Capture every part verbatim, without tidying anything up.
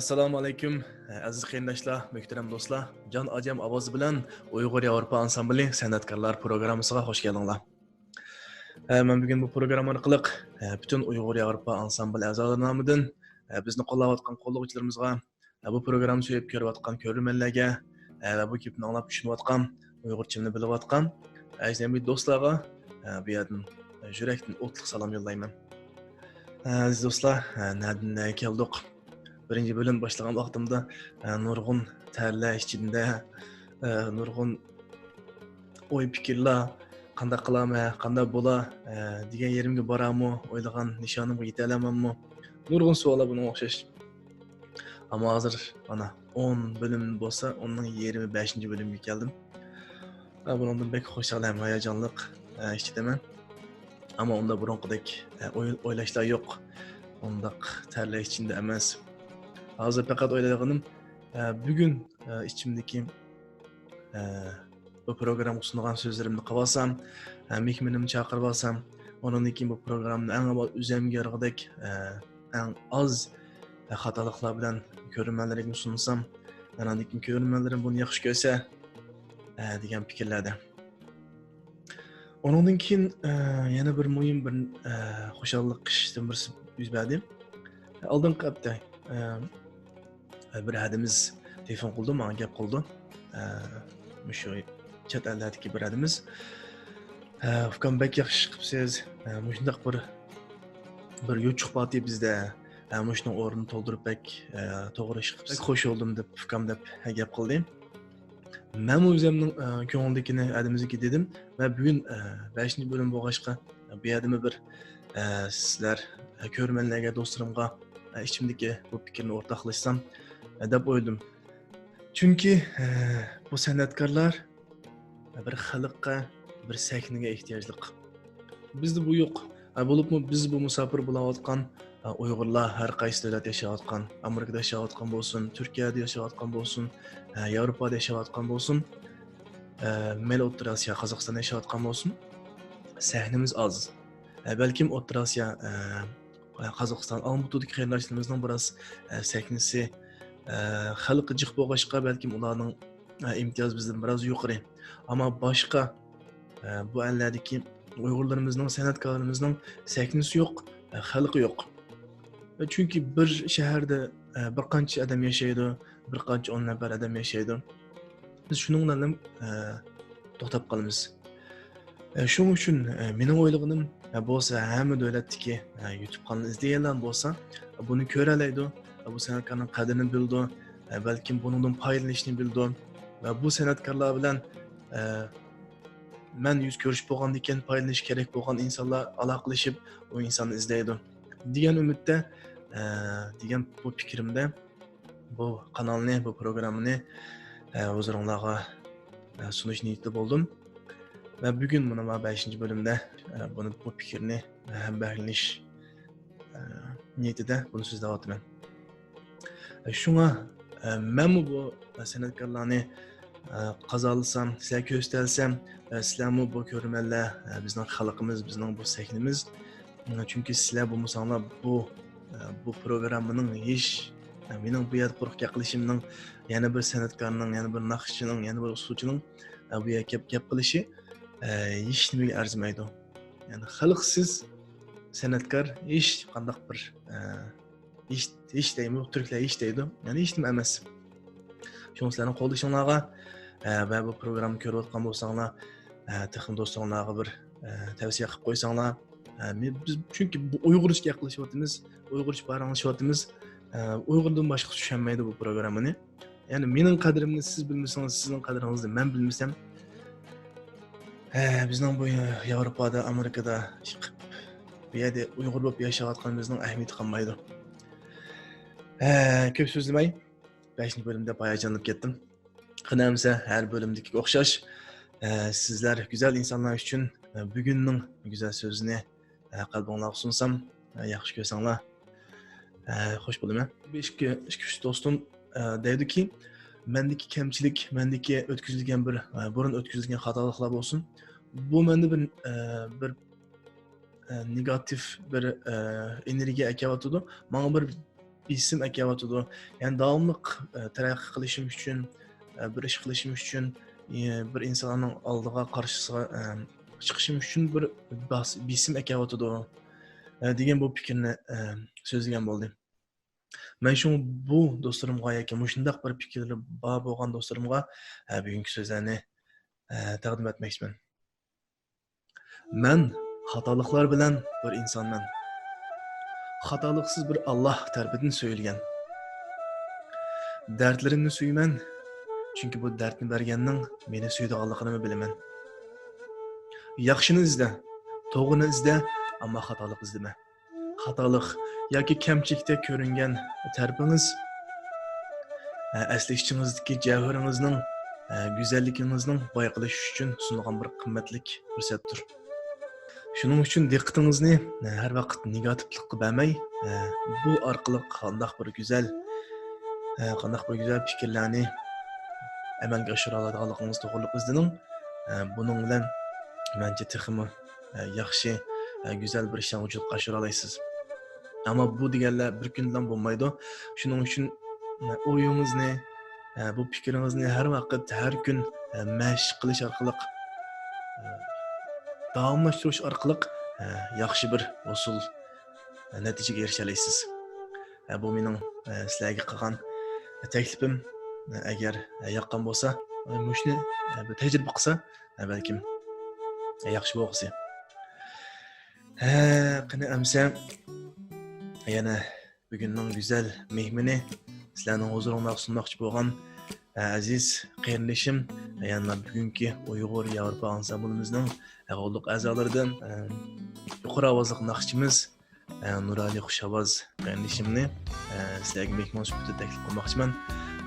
ئەسسالامۇ ئەلەيكۇم، ئەزىز قېرىنداشلار، مۆھتەرەم دوستلار. جان ئاجام ئاۋازى بىلەن ئۇيغۇر ياۋروپا ئانسامبىلى سەنئەتكارلار پروگراممىسىغا خوش كەلدىڭلار. ئە، مەن بۈگۈن بۇ پروگرامما ئارقىلىق، ئە، پۈتۈن ئۇيغۇر ياۋروپا ئانسامبىل ئەزالىرى نامىدىن، ئە، بىزنى قوللاۋاتقان قوللىغۇچىلىرىمىزغا، ئە، بۇ پروگراممىنى سۆيۈپ كۆرۈۋاتقان كۆرۈرمەنلەرگە، ئە، ۋە بۇ گېپنى ئاڭلاپ چۈشىنىۋاتقان، ئۇيغۇرچىمنى بىلىۋاتقان ئەجنەبىي دوستلارغا، ئە، بۇ يەردىن، ئە، يۈرەكتىن ئوتلۇق سالام يوللايمەن. ئە، ئەزىز دوستلار، ئە، نەدىن نەگە كەلدۇق؟ بىرىنچى بۆلۈم باشلىغان ۋاقتىمدا، ئە، نۇرغۇن تەرلەر ئىچىدە، ئە، نۇرغۇن ئوي پىكىرلەر، قانداق قىلامەن، قانداق بولا، ئە، دېگەن يېرىمگە بارامۇ، ئويلىغان نىشانىمغا يېتەلەمەنمۇ؟ نۇرغۇن سوئاللار بۇنىڭغا ئوخشاش. ئەمما ھازىر مانا ئون بۆلۈم بولسا، ئوننىڭ يىگىرمە بەشىنچى بۆلۈمگە كەلدىم. ئە، بۇنىڭدىن بەك خۇشال ھەم ھاياجانلىق، ئە، ئىچىدىمەن. ئەمما ئۇنداق بۇرۇنقىدەك، ئە، ئوي-، ئويلاشلار يوق. ئۇنداق تەرلەر ئىچىدە ئەمەس. ھازىر پەقەت ئويلايدىغىنىم، ئە، بۈگۈن، ئە، ئىچىمدىكى، ئە، بۇ پروگراممىغا سۇنغان سۆزلىرىمنى قىلىۋالسام، ئە، مېھمىنىمنى چاقىرىۋالسام، ئۇنىڭدىن كېيىن بۇ پروگراممىنى ئەڭ ئاۋۋال ئۆزۈمگە يارىغۇدەك، ئە، ئەڭ ئاز، ئە، خاتالىقلار بىلەن كۆرۈرمەنلىرىمگە سۇنسام، ئاندىن كېيىن كۆرۈرمەنلىرىم بۇنى ياخشى كۆرسە، ئە، دېگەن پىكىرلەردە. ئۇنىڭدىن كېيىن، ئە، يەنە بىر مۇھىم بىر، ئە، خۇشاللىق ئىشتىن بىرسى يۈز بەردى. ئالدىنقى ھەپتە، ئە، بىر ھەدىمىز تېلېفون قىلدى، ماڭا گەپ قىلدى. ئە، مۇشۇ چەت ئەللەردىكى بىر ھەدىمىز. ئە، «ئۇكام، بەك ياخشى ئىش قىپسىز. ئە، مۇشۇنداق بىر، بىر يوچۇق بارتى بىزدە. ئە، مۇشۇنىڭ ئورنىنى تولدۇرۇپ بەك، ئە، توغرا ئىش قىپسىز. بەك خوش بولدۇم» دەپ، ئۇكام دەپ گەپ قىلدى. مەنمۇ ئۆزۈمنىڭ، ئە، كۆڭلۈمدىكىنى ھەدىمىزگە دېدىم ۋە بۈگۈن، ئە، بەشىنچى بۆلۈم بولغاچقا، بۇ يەردىمۇ بىر، ئە، سىلەر، ئە، كۆرۈرمەنلەرگە، دوستلىرىمغا، ئە، ئىچىمدىكى بۇ پىكىرنى ئورتاقلاشسام، ئە، دەپ ئويلىدىم. چۈنكى، ئە، بۇ سەنئەتكارلار بىر خەلققە، بىر سەھنىگە ئېھتىياجلىق. بىزدە بۇ يوق. ئە، بولۇپمۇ بىز بۇ مۇساپىر بولاۋاتقان، ئە، ئۇيغۇرلار ھەر قايسى دۆلەتتە ياشاۋاتقان، ئامېرىكىدا ياشاۋاتقان بولسۇن، تۈركىيەدە ياشاۋاتقان بولسۇن، ئە، ياۋروپادا ياشاۋاتقان بولسۇن، ئە، مەيلى ئوتتۇرا ئاسىيا، قازاقىستاندا ياشاۋاتقان بولسۇن، سەھنىمىز ئاز. ئە، بەلكىم ئوتتۇرا ئاسىيا، ئە، قازاقىستان، ئالمۇتىدىكى قېرىنداشلىرىمىزنىڭ بىراز، ئە، سەھنىسى، ئە، خەلقى جىق بولغاچقا، بەلكىم ئۇلارنىڭ، ئە، ئىمتىيازى بىزدىن بىراز يۇقىرى. ئەمما باشقا، ئە، بۇ ئەللەردىكى ئۇيغۇرلىرىمىزنىڭ، سەنئەتكارلىرىمىزنىڭ سەھنىسى يوق، ئە، خەلقى يوق. ئە، چۈنكى بىر شەھەردە، ئە، بىر قانچە ئادەم ياشايدۇ، بىر قانچە ئون نەپەر ئادەم ياشايدۇ. بىز شۇنىڭ بىلەن، ئە، توختاپ قالىمىز. ئە، شۇنىڭ ئۈچۈن، ئە، مېنىڭ ئويلىغىنىم، ئە، بولسا ھەممە دۆلەتتىكى، ئە، يۇتۇب قانىلى ئىزدىگەنلەر بولسا، ئە، بۇنى كۆرەلەيدۇ، ئە، بۇ سەنئەتكارنىڭ قەدرىنى بىلىدۇ، ئە، بەلكىم بۇنىڭدىن پايدىلىنىشنى بىلىدۇ ۋە بۇ سەنئەتكارلار بىلەن، ئە، مەن يۈز كۆرۈشۈپ بولغاندىن كېيىن پايدىلىنىش كېرەك بولغان ئىنسانلار ئالاقىلىشىپ، ئۇ ئىنساننى ئىزدەيدۇ دېگەن ئۈمىدتە، ئە، دېگەن بۇ پىكرىمدە بۇ قانالنى، بۇ پروگراممىنى، ئە، ھۇزۇرۇڭلارغا، ئە، سۇنۇش نىيىتىدە بولدۇم. ۋە بۈگۈن مانا بۇ بەشىنچى بۆلۈمدە، ئە، بۇنى، بۇ پىكىرنى، ئە، ھەمبەھىرلىنىش، ئە، نىيىتىدە بۇنى سۆزلەۋاتىمەن. ئە، شۇڭا، ئە، مەنمۇ بۇ سەنئەتكارلارنى، ئە، قازالىسام، سىلەرگە كۆرسىتەلىسەم، ئە، سىلەرمۇ بۇ كۆرۈرمەنلەر، ئە، بىزنىڭ خەلقىمىز، بىزنىڭ بۇ سەھنىمىز، چۈنكى سىلەر بولمىساڭلار بۇ، بۇ پروگراممىنىڭ ھېچ، مېنىڭ بۇ يەردە قۇرۇق گەپ قىلىشىمنىڭ، يەنە بىر سەنئەتكارنىڭ، يەنە بىر ناخشىچىنىڭ، يەنە بىر ئۇسسۇلچىنىڭ بۇ يەردە كەپ، گەپ قىلىشى ھېچ نېمىگە ئەرزىمەيدۇ. يەنى خەلقسىز سەنئەتكار ھېچ قانداق بىر، ھېچ، ھېچ دەيمۇ، تۈركلەر ھېچ دەيدۇ. يەنى ھېچ نېمە ئەمەس. شۇڭا سىلەرنىڭ قوللىشىڭلارغا، ئە، ۋە بۇ پروگراممىنى كۆرۈۋاتقان بولساڭلار، ئە، تېخىمۇ دوستۇڭلارغا بىر، ئە، تەۋسىيە قىلىپ قويساڭلار. ئە، مې-، بىز، چۈنكى بۇ ئۇيغۇرچە گەپ قىلىشىۋاتىمىز، ئۇيغۇرچە پاراڭلىشىۋاتىمىز. ئە، ئۇيغۇردىن باشقىسى چۈشەنمەيدۇ بۇ پروگراممىنى. يەنى مېنىڭ قەدرىمنى سىز بىلمىسىڭىز، سىزنىڭ قەدرىڭىزنى مەن بىلمىسەم، ھە، بىزنىڭ بۇ ياۋروپادا، ئامېرىكىدا چىقىپ، بۇ يەردە ئۇيغۇر بولۇپ ياشاۋاتقىنىمىزنىڭ ئەھمىيىتى قالمايدۇ. ھە، كۆپ سۆزلىمەي، بەشىنچى بۆلۈم دەپ ھاياجانلىنىپ كەتتىم. قېنى ئەمىسە، ھەر بۆلۈمدىكىگە ئوخشاش، ھە، سىزلەر گۈزەل ئىنسانلار ئۈچۈن، ھە، بۈگۈننىڭ گۈزەل سۆزىنى، ھە، قەلبىڭلارغا سۇنسام، ھە، ياخشى كۆرسەڭلار، ھە، خوش بولىمەن. بىر ئىككى، ئىككى، ئۈچ دوستۇم، ھە، دەيدۇكى، مەندىكى كەمچىلىك، مەندىكى ئۆتكۈزۈلگەن بىر، ھە، بۇرۇن ئۆتكۈزۈلگەن خاتالىقلار بولسۇن. بۇ مەندە بىر، ھە، بىر، ھە، نېگاتىپ بىر، ھە، ئېنېرگىيە ئەكەۋاتىدۇ. ماڭا بىر بېسىم ئەكېلىۋاتىدۇ. يەنى داۋاملىق، ئە، تەرەققىي قىلىشىم ئۈچۈن، ئە، بىر ئىش قىلىشىم ئۈچۈن، ئە، بىر ئىنساننىڭ ئالدىغا، قارشىسىغا، ئە، چىقىشىم ئۈچۈن بىر باس-، بېسىم ئەكېلىۋاتىدۇ، ئە، دېگەن بۇ پىكىرنى، ئە، سۆزلىگەن بولدى. مەن شۇڭا بۇ دوستلىرىمغا ياكى مۇشۇنداق بىر پىكىرلىرى بار بولغان دوستلىرىمغا، ئە، بۈگۈنكى سۆزلەرنى، ئە، تەقدىم ئەتمەكچىمەن. مەن خاتالىقلار بىلەن بىر ئىنسانمەن. خاتالىقسىز بىر ئاللاھ تەرىپىدىن سۆيۈلگەن. دەردلىرىمنى سۆيىمەن، چۈنكى بۇ دەردنى بەرگەننىڭ مېنى سۆيىدىغانلىقىنىمۇ بىلىمەن. ياخشىنى ئىزدە، توغرىنى ئىزدە، ئەمما خاتالىق ئىزدىمە. خاتالىق ياكى كەمچىلىكتەك كۆرۈنگەن تەرىپىڭىز، ئە، ئەسلى ئىچىڭىزدىكى جەۋھىرىڭىزنىڭ، ئە، گۈزەللىكىڭىزنىڭ بايقىلىشى ئۈچۈن سۇنۇلغان بىر قىممەتلىك پۇرسەتتۇر. شۇنىڭ ئۈچۈن دىققىتىڭىزنى، ئە، ھەر ۋاقىت نېگاتىپلىققا بەرمەي، ئە، بۇ ئارقىلىق قانداق بىر گۈزەل، ئە، قانداق بىر گۈزەل پىكىرلەرنى ئەمەلگە ئاشۇرالايدىغانلىقىڭىز توغرىلىق ئىزدىنىڭ. ئە، بۇنىڭ بىلەن مەنچە تېخىمۇ، ئە، ياخشى، ئە، گۈزەل بىر ئىشلارنى ۋۇجۇدقا ئاشۇرالايسىز. ئەمما بۇ دېگەنلەر بىر كۈندىلا بولمايدۇ. شۇنىڭ ئۈچۈن، ئە، ئويىڭىزنى، ئە، بۇ پىكرىڭىزنى ھەر ۋاقىت، ھەر كۈن، ئە، مەشىق قىلىش ئارقىلىق، ئە، داۋاملاشتۇرۇش ئارقىلىق، ئە، ياخشى بىر ھوسۇل، ئە، نەتىجىگە ئېرىشەلەيسىز. ئە، بۇ مېنىڭ، ئە، سىلەرگە قىلغان تەكلىپىم. ئە، ئەگەر، ئە، ياققان بولسا، ئە، مۇشۇنى، ئە، بىر تەجرىبە قىلسا، ئە، بەلكىم، ئە، ياخشى بولغۇسى. ھە، قېنى ئەمسە يەنە بۈگۈننىڭ گۈزەل مېھمىنى سىلەرنىڭ ھۇزۇرۇڭلارغا سۇنماقچى بولغان، ئە، ئەزىز قېرىندىشىم، يەنە بۈگۈنكى ئۇيغۇر ياۋروپا ئانسامبلىمىزنىڭ، ئە، غوللۇق ئەزالىرىدىن، ئە، يۇقىرى ئاۋازلىق ناخشىچىمىز، ئە، نۇرئەلى خۇشئاۋاز قېرىندىشىمنى، ئە، سىلەرگە مېھمان سۈپىتىدە تەكلىپ قىلماقچىمەن.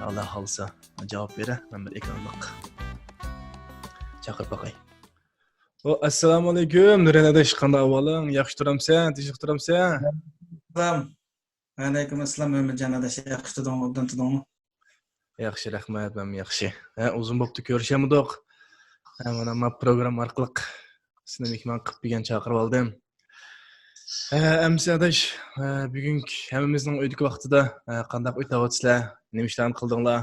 ئاللا خالىسا جاۋاب بېرە، مەن بىر ئېكرانلىق چاقىرىپ باقاي. ئو، ئەسسالامۇئەلەيكۇم، نۇرئەلى ئاداش، قانداق ئەھۋالىڭ؟ ياخشى تۇرامسەن؟ تىنچلىق تۇرامسەن؟ سالام. ۋەئەلەيكۇم ئەسسالام، مۆمىنجان ئاداش، ياخشى تۇردۇڭمۇ؟ ئوبدان تۇردۇڭمۇ؟ ياخشى، رەھمەت، مەنمۇ ياخشى. ھە، ئۇزۇن بوپتۇ، كۆرۈشەلمىدۇق. ھە، مانا، ما پروگرامما ئارقىلىق سېنى مېھمان قىلىپ بۈگۈن چاقىرىۋالدىم. ھە، ئەمسە ئاداش، ھە، بۈگۈنكى ھەممىمىزنىڭ ئۆيدىكى ۋاقتىدا، ھە، قانداق ئۆتۈۋاتىسىلەر؟ نېمە ئىشلارنى قىلدىڭلار؟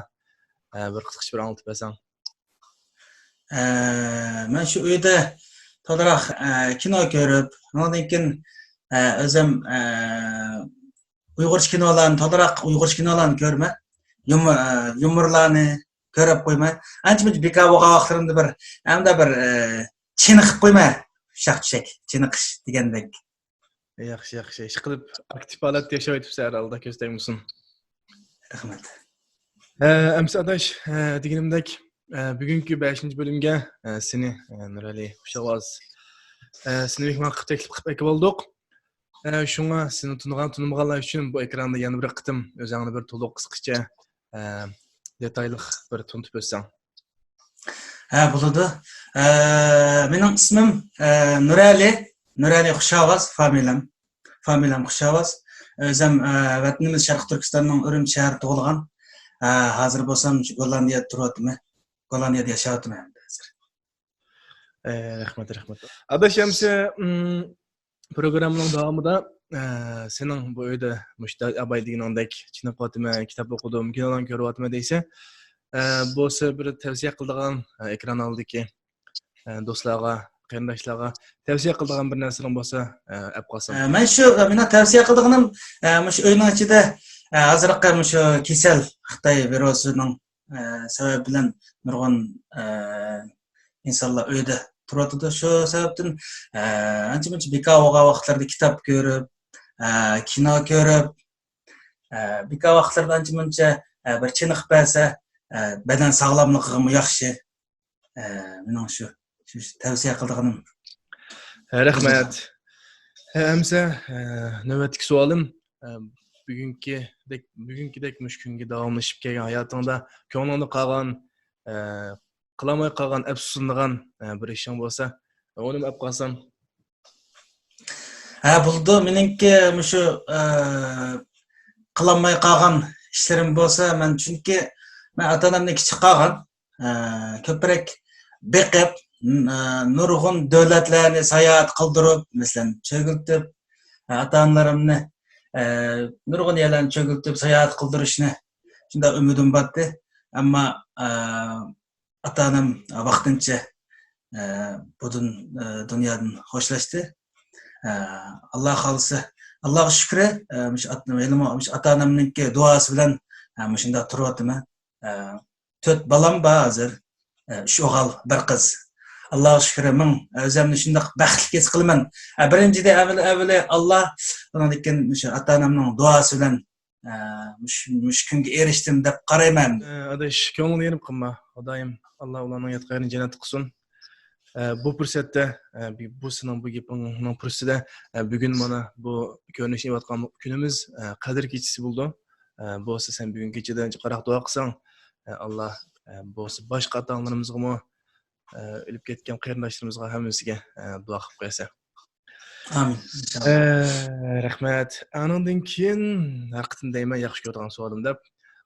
ھە، بىر قىسقىچە بىر ئاڭلىتىپ بەرسەڭ. ھە، مەن شۇ ئۆيدە تولىراق، ھە، كىنو كۆرۈپ، ئۇنىڭدىن كېيىن، ھە، ئۆزۈم، ھە، ئۇيغۇرچە كىنولارنى، تولىراق ئۇيغۇرچە كىنولارنى كۆرىمەن. يۇمۇر، ئە، يۇمۇرلارنى كۆرۈپ قويماي. ئانچە-مۇنچە بىكار بولغان ۋاقىتلىرىمدا بىر، ھەمدە بىر، ئە، چېنىقىپ قويماي. ئۇششاق-چۈششەك، چېنىقىش دېگەندەك. ياخشى، ياخشى. ئىشقىلىپ، ئاكتىپ ھالەتتە ياشاۋېتىپسەن ھەر ھالدا، كۆز تەگمىسۇن. رەھمەت. ئە، ئەمسە ئاداش، ئە، دېگىنىمدەك، ئە، بۈگۈنكى بەشىنچى بۆلۈمگە، ئە، سېنى، ئە، نۇرئەلى خۇشئاۋاز، ئە، سېنى مېھمان قىلىپ تەكلىپ قىلىپ ئەكىۋالدۇق. ئە، شۇڭا سېنى تونۇغان، تونۇمىغانلار ئۈچۈن بۇ ئېكراندا يەنە بىر قېتىم ئۆزۈڭنى بىر تولۇق، قىسقىچە، ئە، دېتايلىق بىر تونۇتۇپ ئۆتسەڭ. ھە، بولىدۇ. ئە، مېنىڭ ئىسمىم، ئە، نۇرئەلى، نۇرئەلى خۇشئاۋاز، فامىلەم. فامىلەم خۇشئاۋاز. ئۆزۈم، ئە، ۋەتىنىمىز شەرقىي تۈركىستاننىڭ ئۈرۈمچى شەھىرىدە تۇغۇلغان. ئە، ھازىر بولسام شۇ گوللاندىيەدە تۇرۇۋاتىمەن. گوللاندىيەدە ياشاۋاتىمەن ھازىر. ئە، رەھمەت، رەھمەت. ئاداش، ئەمسە، ئىم، پروگراممىنىڭ داۋامىدا، ئە، سېنىڭ بۇ ئۆيدە مۇشۇ ئاباي دېگىنىڭدەك چېنىقىۋاتىمەن، كىتاب ئوقۇدۇم، كىنولارنى كۆرۈۋاتىمەن دەيسەن. ئە، بولسا بىر تەۋسىيە قىلىدىغان، ئە، ئېكران ئالدىدىكى، ئە، دوستلارغا، قېرىنداشلارغا تەۋسىيە قىلىدىغان بىر نەرسىلىرىڭ بولسا، ئە، ئەپ قالسام. ئە، مەن شۇ، مېنىڭ تەۋسىيە قىلىدىغىنىم، ئە، مۇشۇ ئۆينىڭ ئىچىدە، ئە، ھازىرقى مۇشۇ كېسەل، خىتاي ۋىرۇسىنىڭ ئە، سەۋەبى بىلەن نۇرغۇن، ئە، ئىنسانلار ئۆيدە تۇرۇۋاتىدۇ. شۇ سەۋەبتىن، ئە، ئانچە-مۇنچە بىكار بولغان ۋاقىتلاردا كىتاب كۆرۈپ، ئە، كىنو كۆرۈپ، ئە، بىكار ۋاقىتلاردا ئانچە-مۇنچە، ئە، بىر چېنىقىپ بەرسە، ئە، بەدەن ساغلاملىقىغىمۇ ياخشى. ئە، مېنىڭ شۇ، شۇ تەۋسىيە قىلىدىغىنىم. ھە، رەھمەت. ھە، ئەمسە، ئە، نۆۋەتتىكى سوئالىم، ئە، بۈگۈنكىدەك، بۈگۈنكىدەك مۇشۇ كۈنگە داۋاملىشىپ كەلگەن ھاياتىڭدا كۆڭلۈڭدە قالغان، ئە، قىلالماي قالغان، ئەپسۇسلىنىدىغان، ئە، بىر ئىشىڭ بولسا، ئۇنىمۇ ئەپ قالسام. ھە، بولىدۇ. مېنىڭكى مۇشۇ، ئە، قىلالماي قالغان ئىشلىرىم بولسا، مەن، چۈنكى مەن ئاتا-ئانامدىن كىچىك قالغان. ئە، كۆپرەك بېقىپ، ن-، ئە، نۇرغۇن دۆلەتلەرنى ساياھەت قىلدۇرۇپ، مەسىلەن، چۆگۈلتۈپ، ئاتا-ئانىلىرىمنى ئە، نۇرغۇن يەرلەرنى چۆگۈلتۈپ ساياھەت قىلدۇرۇشنى شۇنداق ئۈمىدىم بارتى. ئەمما، ئە، ئاتا-ئانام ۋاقتىنچە، ئە، بۇ دۇن-، ئە، دۇنيادىن خوشلاشتى. ئە، ئاللا خالىسا، ئاللاغا شۈكرى، ئە، مۇشۇ ئات-، ھېلىمۇ مۇشۇ ئاتا-ئانامنىڭكى دۇئاسى بىلەن، ئە، مۇشۇنداق تۇرۇۋاتىمەن. ئە، تۆت بالام بار ھازىر. ئە، ئۈچ ئوغۇل، بىر قىز. ئاللاغا شۈكرى، مىڭ، ئۆزۈمنى شۇنداق بەختلىك ھېس قىلىمەن. ئە، بىرىنچىدە، ئەۋۋەل، ئەۋۋىلى ئاللا، ئۇنىڭدىن كېيىن مۇشۇ ئاتا-ئانامنىڭ دۇئاسى بىلەن، ئە، مۇشۇ، مۇشۇ كۈنگە ئېرىشتىم دەپ قارايمەن. ئە، ئاداش، كۆڭلۈڭنى يېرىم قىلما. خۇدايىم، ئاللا ئۇلارنىڭ ياتقان يېرىنى جەننەت قىلسۇن. ئە، بۇ پۇرسەتتە، ئە، بۇ، بۇ سېنىڭ بۇ گېپىڭنىڭ پۇرسىتىدە، ئە، بۈگۈن مانا بۇ كۆرۈنۈشنى ئېلىۋاتقان كۈنىمىز، ئە، قەدىر كېچىسى بولىدۇ. ئە، بولسا سەن بۈگۈن كېچىدە قاراق دۇئا قىلساڭ، ئە، ئاللا، ئە، بولسا باشقا ئاتا-ئانىلىرىمىزغىمۇ، ئە، ئۆلۈپ كەتكەن قېرىنداشلىرىمىزغا ھەممىسىگە، ئە، دۇئا قىلىپ قويسا. ئامىن، ئىنشاللا. ئە، رەھمەت. ئانىڭدىن كېيىن ھەر قېتىم دەيمەن، ياخشى كۆرىدىغان سوئالىم دەپ،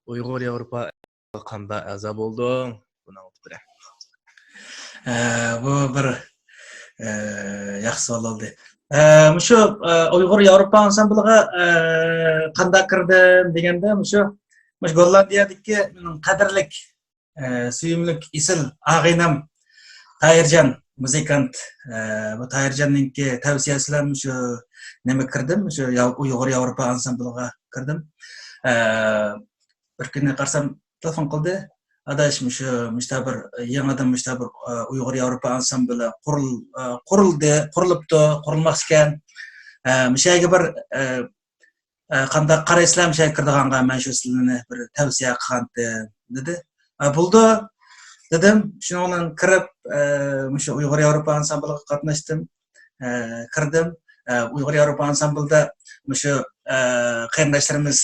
ئۇيغۇر ياۋروپا قانداق ئەزا بولدۇڭ؟ بۇنى ئاڭلىتىپ بېرە. ئە، بۇ بىر، ئە، ياخشى سوئال بولدى. ئە، مۇشۇ، ئە، ئۇيغۇر ياۋروپا ئانسامبلىغا، ئە، قانداق كىردىم دېگەندە، مۇشۇ، مۇشۇ گوللاندىيەدىكى مېنىڭ قەدىرلىك، ئە، سۆيۈملۈك، ئېسىل ئاغىنەم تاھىرجان، مۇزىكانت. ئە، بۇ تاھىرجاننىڭكى تەۋسىيەسى بىلەن مۇشۇ نېمە كىردىم، مۇشۇ ياۋ-، ئۇيغۇر ياۋروپا ئانسامبلىغا كىردىم. ئە، بىر كۈنى قارىسام، تېلېفون قىلدى. «ئاداش، مۇشۇ، مۇشتا بىر، يېڭىدىن مۇشتا بىر، ئۇيغۇر ياۋروپا ئانسامبلى قۇرۇل-، قۇرۇلدى، قۇرۇلۇپتۇ، قۇرۇلماقچىكەن. مۇشۇ يەرگە بىر، قانداق قارايسىلەر، مۇشۇ يەرگە كىرىدىغانغا؟ مەن شۇ سىلىنى بىر تەۋسىيە قىلغانتىم» دېدى. «بولىدۇ» دېدىم. شۇنىڭ بىلەن كىرىپ، مۇشۇ ئۇيغۇر ياۋروپا ئانسامبلىغا قاتناشتىم. ئە، كىردىم. ئە، ئۇيغۇر ياۋروپا ئانسامبلىدا مۇشۇ، ئە، قېرىنداشلىرىمىز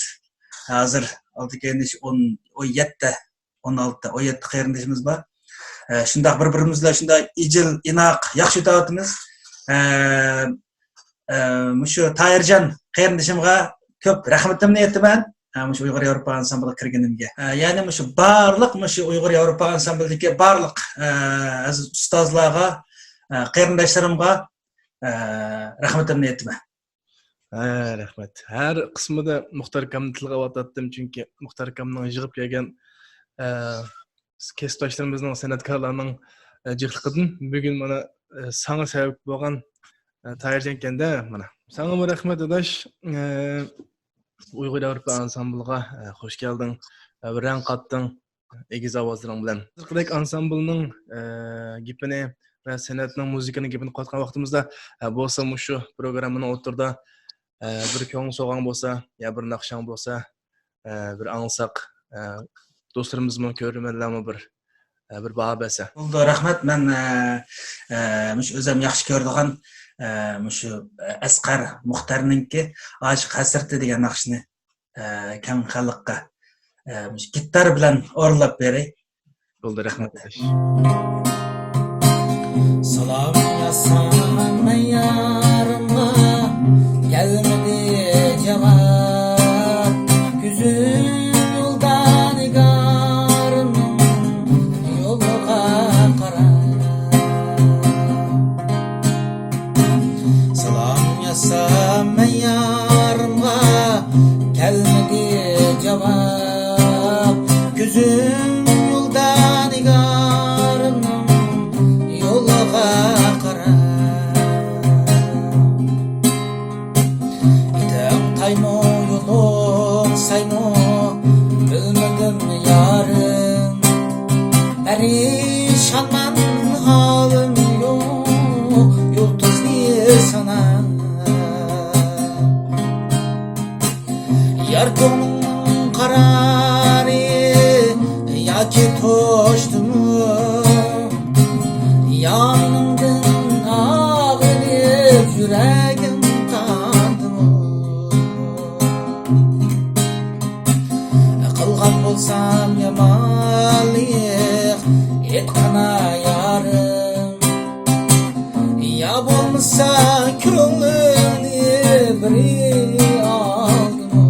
ھازىر ئالدى كەينىش ئون، ئون يەتتە، ئون ئالتە، ئون يەتتە قېرىندىشىمىز بار. ئە، شۇنداق بىر-بىرىمىز بىلەن شۇنداق ئىجىل، ئىناق، ياخشى ئۆتۈۋاتىمىز. ئە، ئە، مۇشۇ تاھىرجان قېرىندىشىمغا كۆپ رەھمىتىمنى ئېيتىمەن. ئە، مۇشۇ ئۇيغۇر ياۋروپا ئانسامبلىغا كىرگىنىمگە. ئە، يەنى مۇشۇ بارلىق، مۇشۇ ئۇيغۇر ياۋروپا ئانسامبلىدىكى بارلىق، ئە، ئەزىز ئۇستازلارغا، ئە، قېرىنداشلىرىمغا، ئە، رەھمىتىمنى ئېيتىمەن. ھە، رەھمەت. ھەر قىسمىدا مۇختەر ئاكامنى تىلغا ئاۋاتاتتىم، چۈنكى مۇختەر ئاكامنىڭ يىغىپ كەلگەن، ئە، كەسىپداشلىرىمىزنىڭ، سەنئەتكارلارنىڭ، ئە، جىقلىقىدىن بۈگۈن مانا، ئە، ساڭا سەۋەب بولغان، ئە، تاھىرجان ئىكەندە، مانا. ساڭىمۇ رەھمەت، ئاداش. ئە، ئۇيغۇر ياۋروپا ئانسامبلىغا، ئە، خوش كەلدىڭ. ئە، بىر رەڭ قاتتىڭ. ئېگىز ئاۋازلىرىڭ بىلەن. ھازىرقىدەك ئانسامبلنىڭ، ئە، گېپىنى ۋە سەنئەتنىڭ، مۇزىكىنىڭ گېپىنى قىلىۋاتقان ۋاقتىمىزدا، ئە، بولسا مۇشۇ پروگراممىنىڭ ئوتتۇرىدا، ئە، بىر كۆڭۈل سوۋغاڭ بولسا، يا بىر ناخشاڭ بولسا، ئە، بىر ئاڭلىساق، ئە، دوستلىرىمىزمۇ، كۆرۈرمەنلەرمۇ بىر، ئە، بىر باھا بەرسە. بولىدۇ، رەھمەت. مەن، ئە، ئە، مۇشۇ ئۆزۈم ياخشى كۆرىدىغان، ئە، مۇشۇ، ئە، ئەسقەر مۇختەرنىڭكى ئاشىق ھەسرىتى دېگەن ناخشىنى، ئە، كەڭ خەلققە، ئە، مۇشۇ گىتار بىلەن ئورۇنلاپ بېرەي. بولدى، رەھمەت. سالام يازسام مەن يارىمغا، كەلمىدى جاۋاب. كۆزۈم يولدا نىگارىمنىڭ يولىغا قاراپ. سالام يازسام مەن يارىمغا، كەلمىدى جاۋاب. كۆزۈم يولدا نىگارىمنىڭ يولىغا قاراپ. ئېتىڭ تايمۇ، يولۇڭ سايمۇ، بىلمىدىم يارىم. پەرىشانمەن، ھالىم يوق، يۇلتۇزنى ساناپ. يار كۆڭلۈڭنىڭ قارارى ياكى توشتىمۇ؟ يا مېنىڭدىن ئاغرىپ يۈرەكىڭ تاندىمۇ؟ قىلغان بولسام يامانلىق، ئېيتقىنا يارىم. يا بولمىسا كۆڭلۈمنى بىرى ئالدىمۇ؟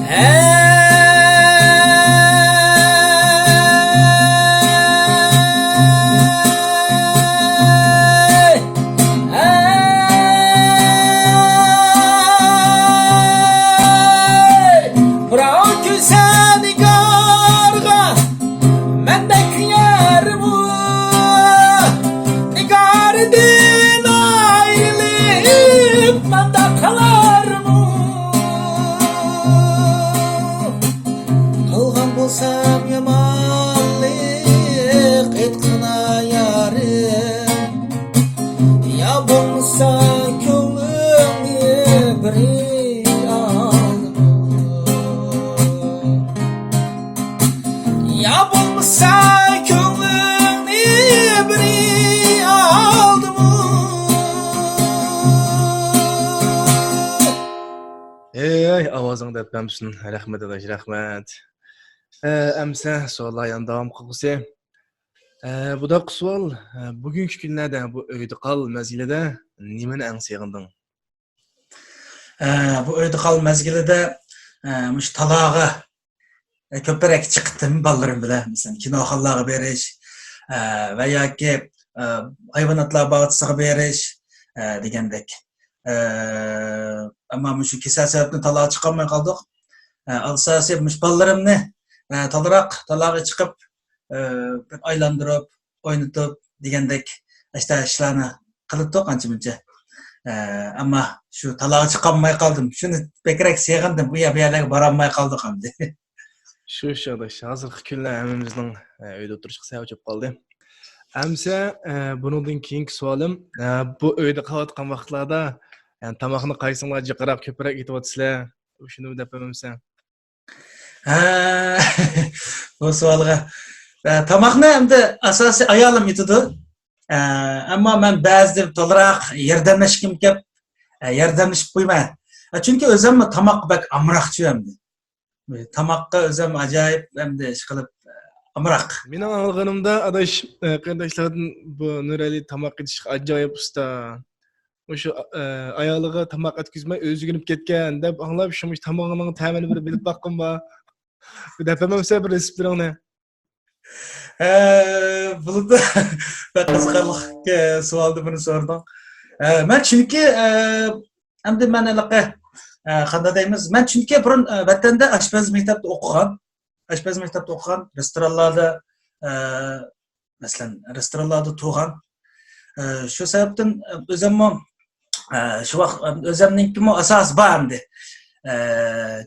ھەي! ئاۋازىڭ دەپ بەرمىسۇن. رەھمەت ئاداش، رەھمەت. ئە، ئەمسە سوئاللار يەنە داۋام قىلغۇسى. ئە، بۇنداق سوئال، ئە، بۈگۈنكى كۈنلەردە بۇ ئۆيدە قال مەزگىلىدە نېمىنى ئەڭ سېغىندىڭ؟ ئە، بۇ ئۆيدە قال مەزگىلىدە، ئە، مۇشۇ تالاغا، ئە، كۆپرەك چىقتىم بالىلىرىم بىلەن. مەسىلەن، كىنوخانىلارغا بېرىش، ئە، ۋە ياكى، ئە، ھايۋاناتلار باغچىسىغا بېرىش، ئە، دېگەندەك. ئە، ئەمما مۇشۇ كېسەل سەۋەبتىن تالاغا چىقالماي قالدۇق. ئە، ئاساسىي مۇشۇ بالىلىرىمنى، ئە، تالىراق، تالاغا چىقىپ، ئە، بىر ئايلاندۇرۇپ، ئوينىتىپ دېگەندەك ئاشۇنداق ئىشلارنى قىلىپتۇق ئانچە مۇنچە. ئە، ئەمما شۇ تالاغا چىقالماي قالدىم. شۇنى بەكرەك سېغىندىم. ئۇ يەر بۇ يەرلەرگە بارالماي قالدۇق ئەمدى. شۇ، شۇ ئاداش. ھازىرقى كۈنلەر ھەممىمىزنىڭ، ئە، ئۆيدە ئولتۇرۇشقا سەۋەب بولۇپ قالدى. ئەمسە، ئە، بۇنىڭدىن كېيىنكى سوئالىم، ئە، بۇ ئۆيدە قېلىۋاتقان ۋاقىتلاردا، يەنى تاماقنى قايسىڭلار جىقراق كۆپرەك ئېتىۋاتىسىلەر؟ شۇنى دەپ بەرمەمسەن؟ ھە، بۇ سوئالغا. ئە، تاماقنى ئەمدى ئاساسىي ئايالىم ئېتىدۇ. ئە، ئەمما مەن بەزىدە تولىراق ياردەملەشكۈم كەپ، ئە، ياردەملىشىپ قويىمەن. ئە، چۈنكى ئۆزۈممۇ تاماققا بەك ئامراقچى ئەمدى. تاماققا ئۆزۈم ئاجايىپ ئەمدى ئىشقىلىپ، ئە، ئامراق. مېنىڭ ئاڭلىغىنىمدا، ئاداش، ئە، قېرىنداشلاردىن بۇ نۇرئەلى تاماق ئېتىشقا ئاجايىپ ئۇستا. مۇشۇ، ئە، ئايالىغا تاماق ئەتكۈزمەي ئۆزى ئۆگىنىپ كەتكەن دەپ ئاڭلاپ، شۇ مۇشۇ تامىقىنىڭ تەمىنى بىر بىلىپ باققۇم بار. بىر دەپ بەرمەمسەن بىر رېتسېپلىرىڭنى؟ ئە، بولىدۇ. بەك قىزىقارلىق، ئە، سوئالنى بۇنى سورىدىڭ. ئە، مەن چۈنكى، ئە، ئەمدى مەن ھېلىقى، ئە، قانداق دەيمىز؟ مەن چۈنكى بۇرۇن، ئە، ۋەتەندە ئاشپەز مەكتەپتە ئوقۇغان. ئاشپەز مەكتەپتە ئوقۇغان، رېستورانلاردا، ئە، مەسىلەن، رېستورانلاردا تۇرغان. ئە، شۇ سەۋەبتىن، ئە، ئۆزۈممۇ، ئە، شۇ ۋاقىت، ئە، ئۆزۈمنىڭكىمۇ ئاساسى بار ئەمدى. ئە،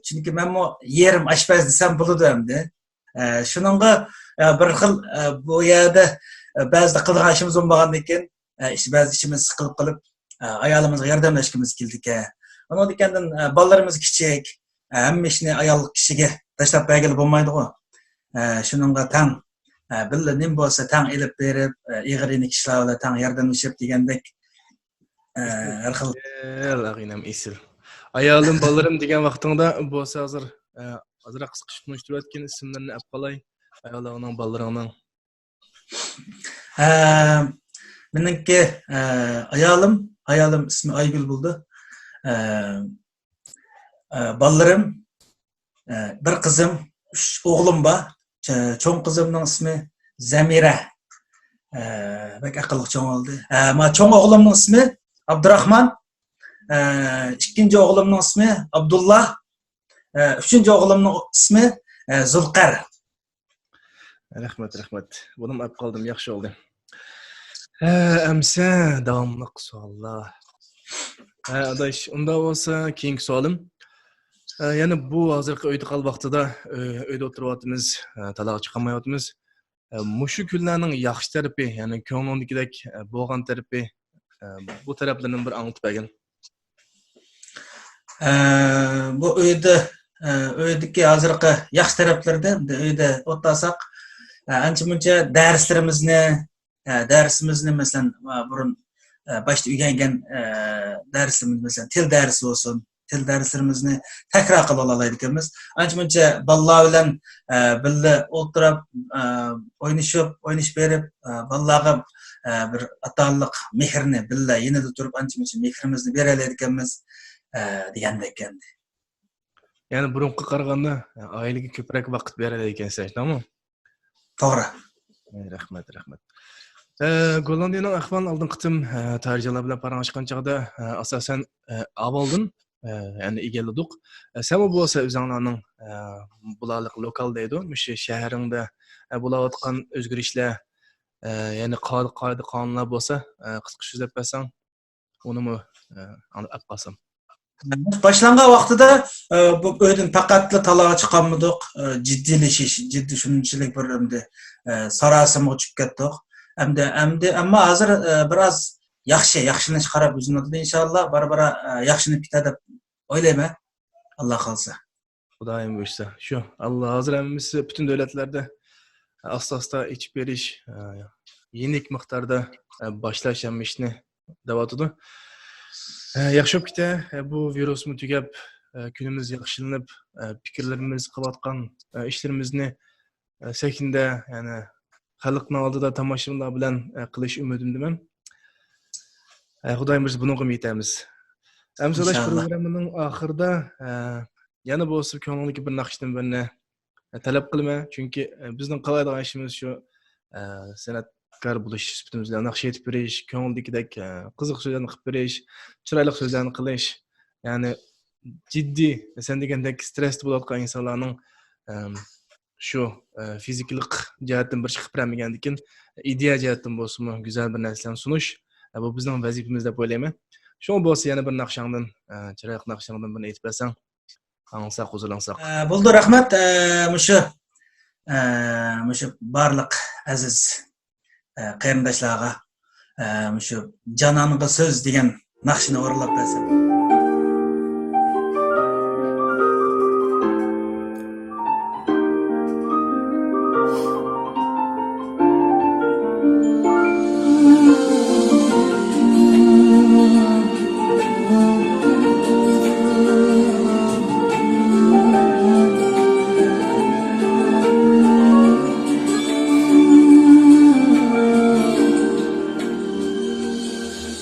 چۈنكى مەنمۇ يېرىم ئاشپەز دېسەم بولىدۇ ئەمدى. ئە، شۇنىڭغا، ئە، بىر خىل، ئە، بۇ يەردە، ئە، بەزىدە قىلىدىغان ئىشىمىز بولمىغاندىن كېيىن، ئە، ئىش، بەزى ئىشىمىز سىقىلىپ قېلىپ، ئە، ئايالىمىزغا ياردەملەشكىمىز كېلىدىكەن. ئۇنىڭدىن كېيىن، ئە، بالىلىرىمىز كىچىك، ئە، ھەممە ئىشنى ئايال كىشىگە تاشلاپ بەرگىلى بولمايدىغۇ. ئە، شۇنىڭغا تەڭ، ئە، بىللە نېمە بولسا تەڭ ئېلىپ بېرىپ، ئە، ئېغىر يېنىك ئىشلار بىلەن تەڭ ياردەملىشىپ دېگەندەك، ئە، ھەر خىل. ئېسىل، ئاغىنەم، ئېسىل. ئايالىم، بالىلىرىم دېگەن ۋاقتىڭدا بولسا ھازىر، ئە، ئازراق قىسقىچە تونۇشتۇرۇۋەتكىن، ئىسىملىرىنى ئەپ قالاي. ئايالىڭنىڭ، بالىلىرىڭنىڭ. ئە، مېنىڭكى، ئە، ئايالىم، ئايالىم ئىسمى ئايگۈل بولىدۇ. ئە، ئە، بالىلىرىم، ئە، بىر قىزىم، ئۈچ ئوغلۇم بار. چە-، چوڭ قىزىمنىڭ ئىسمى زەمىرە. ئە، بەك ئەقىللىق چوڭ بولدى. ئە، ما چوڭ ئوغلۇمنىڭ ئىسمى ئابدۇراخمان. ئە، ئىككىنچى ئوغلۇمنىڭ ئىسمى ئابدۇللا. ئە، ئۈچىنچى ئوغلۇمنىڭ ئىسمى، ئە، زۇلقەر. رەھمەت، رەھمەت. بۇنىمۇ ئەپ قالدىم، ياخشى بولدى. ھە، ئەمسە داۋاملىق سوئاللار. ھە، ئاداش، ئۇنداق بولسا كېيىنكى سوئالىم. ھە، يەنە بۇ ھازىرقى ئۆيدە قال ۋاقتىدا، ئۆ-، ئۆيدە ئولتۇرۇۋاتىمىز، ھە، تالاغا چىقالمايۋاتىمىز. ھە، مۇشۇ كۈنلەرنىڭ ياخشى تەرىپى، يەنى كۆڭلۈڭدىكىدەك، ھە، بولغان تەرىپى، ھە، بۇ تەرەپلىرىنى بىر ئاڭلىتىپ بەرگىن. ئە، بۇ ئۆيدە، ئە، ئۆيدىكى ھازىرقى ياخشى تەرەپلىرىدە، ئۆيدە ئولتۇرساق، ئە، ئانچە مۇنچە دەرسلىرىمىزنى، ئە، دەرسىمىزنى، مەسىلەن، ئە، بۇرۇن، ئە، باشتا ئۆگەنگەن، ئە، دەرسىمىز، مەسىلەن، تىل دەرسى بولسۇن، تىل دەرسلىرىمىزنى تەكرار قىلىۋالالايدىكەنمىز. ئانچە مۇنچە بالىلار بىلەن، ئە، بىللە ئولتۇرۇپ، ئە، ئوينىشىپ، ئوينىشىپ بېرىپ، ئە، بالىلارغا، ئە، بىر ئاتا-ئانىلىق مېھرىنى بىللە يېنىدا تۇرۇپ ئانچە مۇنچە مېھرىمىزنى بېرەلەيدىكەنمىز، ئە، دېگەندەك ئەمدى. يەنى بۇرۇنقىغا قارىغاندا، ئائىلىگە كۆپرەك ۋاقىت بېرەلەيدىكەنسىز، شۇنداقمۇ؟ توغرا. ئەي، رەھمەت، رەھمەت. ئە، گوللاندىيەنىڭ ئەھۋالىنى ئالدىنقى قېتىم، ئە، تاھىرجانلار بىلەن پاراڭلاشقان چاغدا، ئە، ئاساسەن، ئە، ئاۋالدىن، ئە، يەنى ئىگىلىدۇق. ئە، سەنمۇ بولسا ئۆزۈڭلارنىڭ، ئە، بولارلىق لوكال دەيدۇ، مۇشۇ شەھىرىڭدە، ئە، بولاۋاتقان ئۆزگىرىشلەر، ئە، يەنى قا-، قائىدە-قانۇنلار بولسا، ئە، قىسقىچە سۆزلەپ بەرسەڭ. ئۇنىمۇ، ئە، ئاڭلاپ قالسام. باشلانغان ۋاقتىدا، ئە، بۇ ئۆيدىن پەقەتلا تالاغا چىقالمىدۇق. ئە، جىددىيلىشىش، جىددىي شۇنچىلىك بىر ئەمدى، ئە، ساراسىمىغا چۈشۈپ كەتتۇق. ئەمدى، ئەمدى، ئەمما ھازىر، ئە، بىراز ياخشى، ياخشىلىنىشقا قاراپ يۈزلىنىۋاتىدۇ. ئىنشاللا بارا-بارا، ئە، ياخشىلىنىپ كېتەر دەپ ئويلايمەن. ئاللا خالىسا. خۇدايىم بۇيرۇسا. شۇ، ئاللا ھازىر ھەممىسى پۈتۈن دۆلەتلەردە ئاستا-ئاستا ئېچىپ بېرىش، ئە، يېنىك مىقداردا، ئە، باشلاش ھەممە ئىشنى دەۋاتىدۇ. ئە، ياخشى بولۇپ كېتە، ئە، بۇ ۋىرۇسمۇ تۈگەپ، ئە، كۈنىمىز ياخشىلىنىپ، ئە، پىكىرلىرىمىز، قىلىۋاتقان، ئە، ئىشلىرىمىزنى، ئە، سەھنىدە، يەنى خەلقنىڭ ئالدىدا تاماشىبىنلار بىلەن، ئە، قىلىش ئۈمىدىمدىمەن. ئە، خۇدايىم بۇيرۇسا بۇنىڭغىمۇ يېتەرمىز. ئەمىسە ئاداش، ئىنشاللا. پروگراممىنىڭ ئاخىرىدا، ئە، يەنە بولسا كۆڭلۈڭدىكى بىر ناخشىدىن بىرنى، ئە، تەلەپ قىلىمەن. چۈنكى، ئە، بىزنىڭ قىلالايدىغان ئىشىمىز شۇ، ئە، سەنئەتكار بولۇش سۈپىتىمىز بىلەن ناخشا ئېيتىپ بېرىش، كۆڭۈلدىكىدەك، ئە، قىزىق سۆزلەرنى قىلىپ بېرىش، چىرايلىق سۆزلەرنى قىلىش. يەنى جىددىي، سەن دېگەندەك سترېستا بولۇۋاتقان ئىنسانلارنىڭ، ئەم، شۇ، ئە، فىزىكىلىق جەھەتتىن بىر ئىش قىلىپ بەرمىگەندىكىن، ئىدىيە جەھەتتىن بولسىمۇ گۈزەل بىر نەرسىلەرنى سۇنۇش، ئە، بۇ بىزنىڭ ۋەزىپىمىز دەپ ئويلايمەن. شۇڭا بولسا يەنە بىر ناخشاڭدىن، ئە، چىرايلىق ناخشاڭدىن بىرنى ئېيتىپ بەرسەڭ. ئاڭلىساق، ھۇزۇرلانساق. ئە، بولىدۇ، رەھمەت. ئە، مۇشۇ، ئە، مۇشۇ بارلىق ئەزىز، ئە، قېرىنداشلارغا، ئە، مۇشۇ جانانغا سۆز دېگەن ناخشىنى ئورۇنلاپ بەرسەم.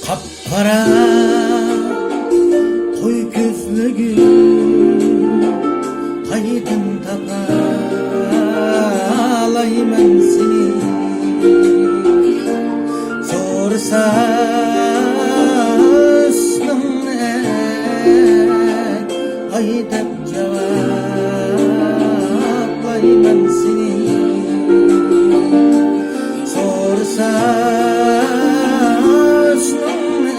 قاپقارا قوي كۆزلۈكۈم، قايدىن تاپالايمەن سېنى؟ سورىسا ھۆسنۈڭنى، ئەي، ئاي دەپ جاۋابلايمەن سېنى. سورىسا ھۆسنۈڭنى،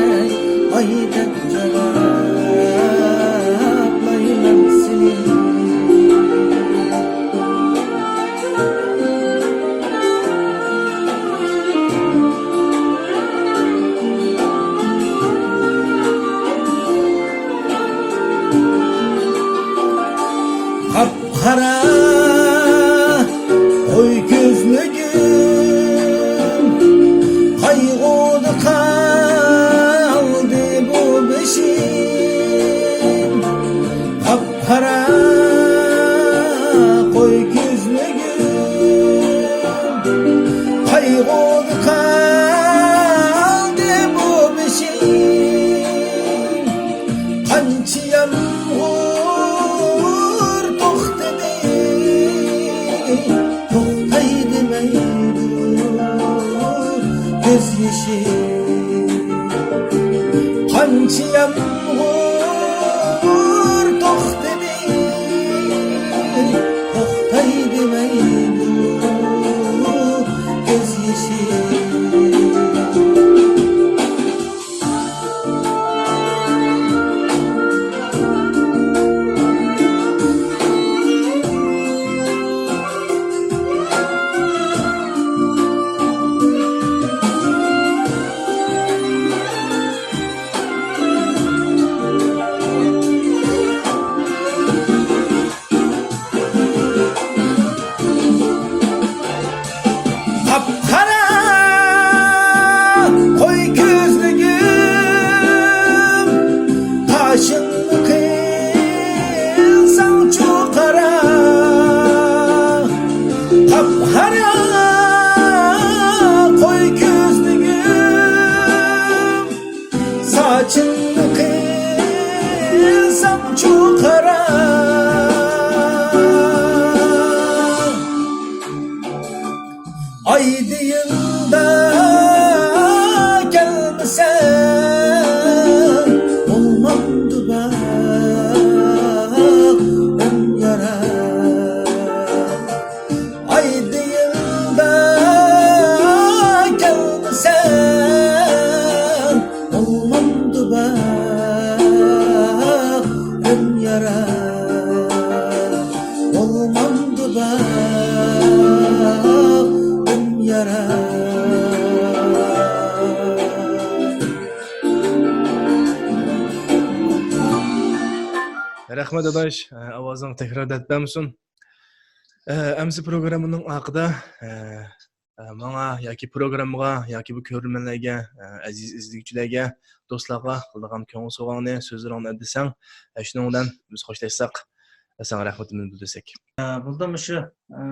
ئەي، ئاي دەپ جاۋابلايمەن سېنى. قاپقارا قوي كۆزلۈكۈم، قايغۇدا قالدى بۇ بېشىم. قاپقارا قوي كۆزلۈكۈم، قايغۇدا قالدى بۇ بېشىم. قانچە يامغۇر توختىدى، توختاي دېمەيدۇ كۆز يېشىم. قانچە يامغۇر توختىدى، توختاي دېمەيدۇ كۆز يېشىم. قاپقارا قوي كۆزلۈكۈم، قاشىڭنى قىلساڭچۇ قارا. قاپقارا قوي كۆزلۈكۈم، ساچىڭنى قىلساڭچۇ قارا. ئايدىڭدا كەلمىسەڭ، بولمامدۇ باغرىم يارا. ئايدىڭدا كەلمىسەڭ، بولمامدۇ باغرىم يارا، بولمامدۇ باغرىم يارا. رەھمەت ئاداش، ئاۋازىڭ تەكرار دەرد بەرمىسۇن. ئەمسە پروگراممىنىڭ ئاخىرىدا، ئە، ئە، ماڭا ياكى پروگراممىغا ياكى بۇ كۆرۈرمەنلەرگە، ئە، ئەزىز ئىزدىگۈچىلەرگە دوستلارغا قىلىدىغان كۆڭۈل سوۋغاڭنى، سۆزلىرىڭنى دېسەڭ، ئە، شۇنىڭ بىلەن بىز خوشلاشساق، ئە، ساڭا رەھمىتىمىزنى بىلدۈرسەك. ئە، بولدى، مۇشۇ، ئە،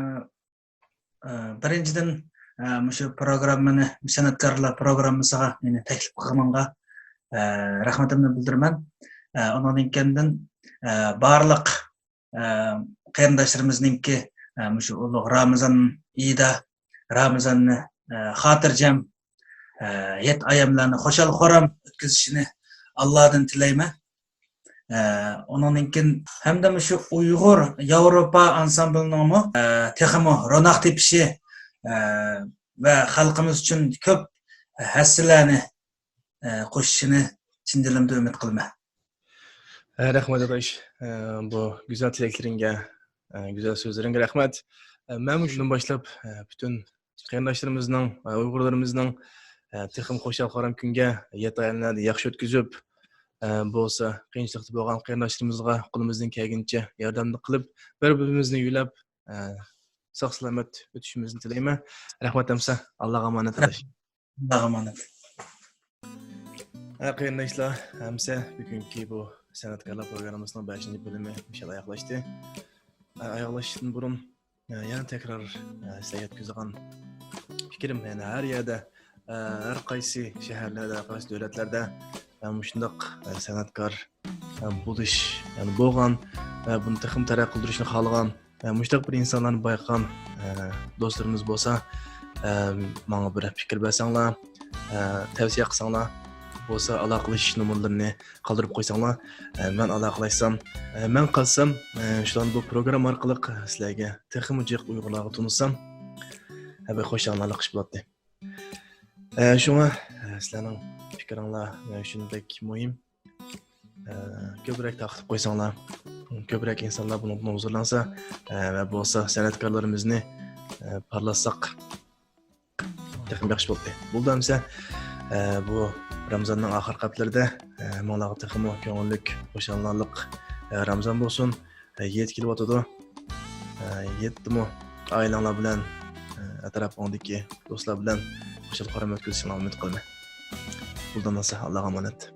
ئە، بىرىنچىدىن، ئە، مۇشۇ پروگراممىنى، سەنئەتكارلار پروگراممىسىغا مېنى تەكلىپ قىلغىنىڭغا، ئە، رەھمىتىمنى بىلدۈرىمەن. ئە، ئۇنىڭدىن كېيىندىن، ئە، بارلىق، ئە، قېرىنداشلىرىمىزنىڭكى، ئە، مۇشۇ ئۇلۇغ رامىزان ئېيىدا رامىزاننى، ئە، خاتىرجەم، ئە، ھېيت ئايەملەرنى خۇشال-خۇرام ئۆتكۈزۈشىنى ئاللادىن تىلەيمەن. ئە، ئۇنىڭدىن كېيىن ھەمدە مۇشۇ ئۇيغۇر ياۋروپا ئانسامبلىنىڭمۇ، ئە، تېخىمۇ روناق تېپىشى، ئە، ۋە خەلقىمىز ئۈچۈن كۆپ ھەسسىلەرنى، ئە، قوشۇشىنى چىن دىلىمدىن ئۈمىد قىلىمەن. ھە، رەھمەت ئاداش، ئە، بۇ گۈزەل تىلەكلىرىڭگە، ئە، گۈزەل سۆزلىرىڭگە رەھمەت. ئە، مەن مۇشۇندىن باشلاپ، ئە، پۈتۈن قېرىنداشلىرىمىزنىڭ، ئە، ئۇيغۇرلىرىمىزنىڭ، ئە، تېخىمۇ خۇشال-خۇرام كۈنگە، يېتى ئايەملەردە ياخشى ئۆتكۈزۈپ، ئە، بولسا قىيىنچىلىقتا بولغان قېرىنداشلىرىمىزغا قولىمىزدىن كەلگىنىچە ياردەمنى قىلىپ، بىر-بىرىمىزنى يۆلەپ، ئە، ساق-سالامەت ئۆتۈشىمىزنى تىلەيمەن. رەھمەت ئەمسە، ئاللاغا ئامانەت ئاداش. ئاللاغا ئامانەت. ھە، قېرىنداشلار، ئەمسە بۈگۈنكى بۇ سەنئەتكارلار پروگراممىسىنىڭ بەشىنچى بۆلۈمى مۇشۇ يەردە ئاياغلاشتى. ئە، ئاياغلاشتىن بۇرۇن، ئە، يەنە تەكرار، ئە، سىلەرگە يەتكۈزىدىغان پىكرىم، يەنى ھەر يەردە، ئە، ھەر قايسى شەھەرلەردە، ھەر قايسى دۆلەتلەردە، ئە، مۇشۇنداق، ئە، سەنئەتكار، ئە، بولۇش، يەنى بولغان، ئە، بۇنى تېخىمۇ تەرەققىي قىلدۇرۇشنى خالىغان، ئە، مۇشۇنداق بىر ئىنسانلارنى بايقىغان، ئە، دوستلىرىمىز بولسا، ئە، ماڭا بىر پىكىر بەرسەڭلار، ئە، تەۋسىيە قىلساڭلار، بولسا ئالاقىلىشىش نومۇرلىرىنى قالدۇرۇپ قويساڭلار، ئە، مەن ئالاقىلاشسام، ئە، مەن قالسام، ئە، شۇلارنى بۇ پروگرامما ئارقىلىق سىلەرگە تېخىمۇ جىق ئۇيغۇرلارغا تونۇتسام، ئە، بەك خۇشاللىنارلىق ئىش بولاتتى. ئە، شۇڭا، ئە، سىلەرنىڭ پىكرىڭلار مەن ئۈچۈن بەك مۇھىم. ئە، كۆپرەك تارقىتىپ قويساڭلار، كۆپرەك ئىنسانلار بۇنىڭدىن ھۇزۇرلانسا، ئە، ۋە بولسا سەنئەتكارلىرىمىزنى، ئە، پارلاتساق، تېخىمۇ ياخشى بولاتتى. بولدى ئەمسە، ئە، بۇ رامزاننىڭ ئاخىرقى ھەپتىلىرىدە، ئە، ھەممىڭلارغا تېخىمۇ كۆڭۈللۈك، خۇشاللىنارلىق، ئە، رامزان بولسۇن. ئە، ھېيت كېلىۋاتىدۇ. ئە، ھېيتتىمۇ ئائىلەڭلار بىلەن، ئە، ئەتراپىڭدىكى دوستلار بىلەن خۇشال-خۇرام ئۆتكۈزۈشۈڭلارنى ئۈمىد قىلىمەن. بولدى ئەمسە، ئاللاغا ئامانەت.